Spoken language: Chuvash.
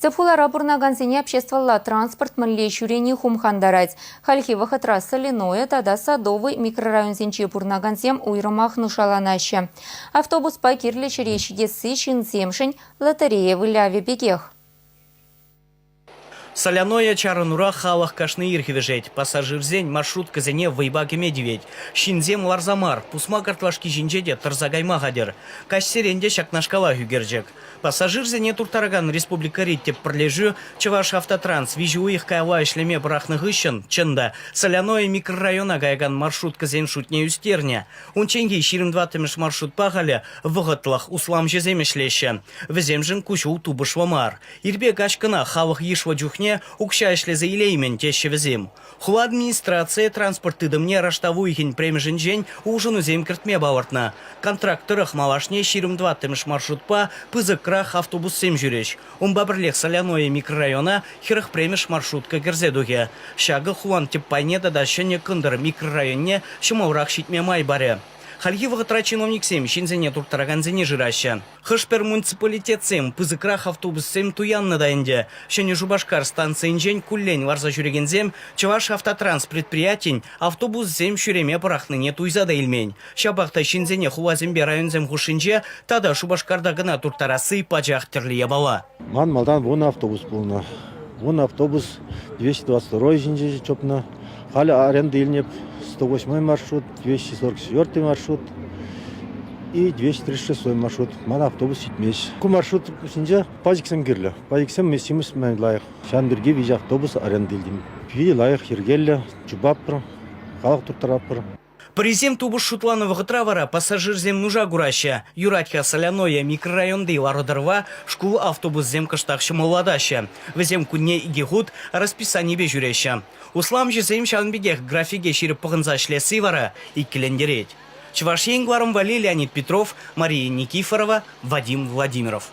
Тӗп хулара пурӑнакансене обществӑлла транспорт мӗнле ҫӳрени хумхантарать. Хальхи вӑхӑтра Соляное тата Садовый микрорайонсенче пурӑнакансем уйрӑмах нушаланаҫҫӗ. Автобуспа кирлӗ ҫӗре ҫитесси ҫынсемшӗн лотерея вылявӗ пекех. Соляное чарӑнура халӑх кашни ир хӗвӗшет. Пассажирсен маршруткӑсене вӑйпа кӗме тивет. Ҫынсем ларса мар, пусма картлашки ҫинче те тӑрса кайма хатӗр. Каҫсерен те ҫакнашкалах ӳкерчӗк. Пассажирсене турттаракан республикӑри тӗп пӗрлешӳ Чӑвашавтотранс виҫӗ уйӑх каялла ӗҫлеме пӑрахнӑ хыҫҫӑн, чӑн та, Соляное микрорайона каякан маршруткӑсен шутне ӳстернӗ. Унчченхи 24-мӗш маршрутпа халӗ вӑхӑтлӑх усламҫӑсем ӗҫлеҫҫӗ. Вӗсемшӗн ку ҫул тупӑшлӑ мар. Ирпе каҫ кӑна халӑх йышлӑ чухне укҫа ӗҫлесе илеймӗн, теҫҫӗ вӗсем. Хула администрацийӗ транспорт тытӑмне раштав уйӑхӗн пӗрремӗшӗнчен улшӑнусем кӗртме палӑртнӑ. Контракт тӑрӑх малашне 24-мӗш маршрутпа пысӑкрах автобуссем ҫӳрӗҫ. Унпа пӗрлех Соляное микрорайона 41-мӗш маршрутка кӗрсе тухӗ. Ҫакӑ хулан тӗп пайне тата Ҫӗнӗ Кӑнтӑр микрорайонне ҫӑмӑлрах ҫитме май парӗ. Хальхи вӑхӑтра чиновниксем ҫынсене турттаракансене шыраҫҫӗ. Хӑш-пӗр муниципалитетсем пысӑкрах автобуссем туяннӑ та ӗнтӗ. Ҫӗнӗ Шупашкар станцийӗнчен куллен ларса ҫӳрекенсем Чӑвашавтотранс предприятин автобусӗсем ҫӳреме пӑрахнине туйса та илмен. Ҫапах та ҫынсене хуласемпе районсем хушшинче тата Шупашкарта кӑна турттарасси пачах тӗрлӗ япала. Ман малтан вунӑ автобус пулнӑ. Вунӑ автобус 222 ҫинче чупнӑ. Халӗ аренда илнӗ 108 маршрут, 244 маршрут и 236 маршрут. Ман автобус ҫитмест. Ку маршрут ҫинче пазиксем кирлӗ. Пазиксем симӗс лайӑх. Ҫавӑн пирки виҫӗ автобус аренда илтӗм. Питӗ лайӑх, йӗркеллӗ, чупатпӑр, халӑх турттаратпӑр. Пӗрисем тупӑш шутланӑ вӑхӑтра вара пассажирсем нуша кураҫҫӗ. Юрать-ха Соляное микрорайонти лару-тӑрӑва шкул автобусӗсем кӑштах ҫӑмӑллатаҫҫӗ. Вӗсем кунне икӗ хут расписанипе ҫӳреҫҫӗ. Усламҫӑсем ҫавӑн пекех графике ҫирӗп пӑхӑнса ӗҫлесси вара иккӗлентерет. Чӑваш Ен кӑларӑм валли Леонид Петров, Мария Никифорова, Вадим Владимиров.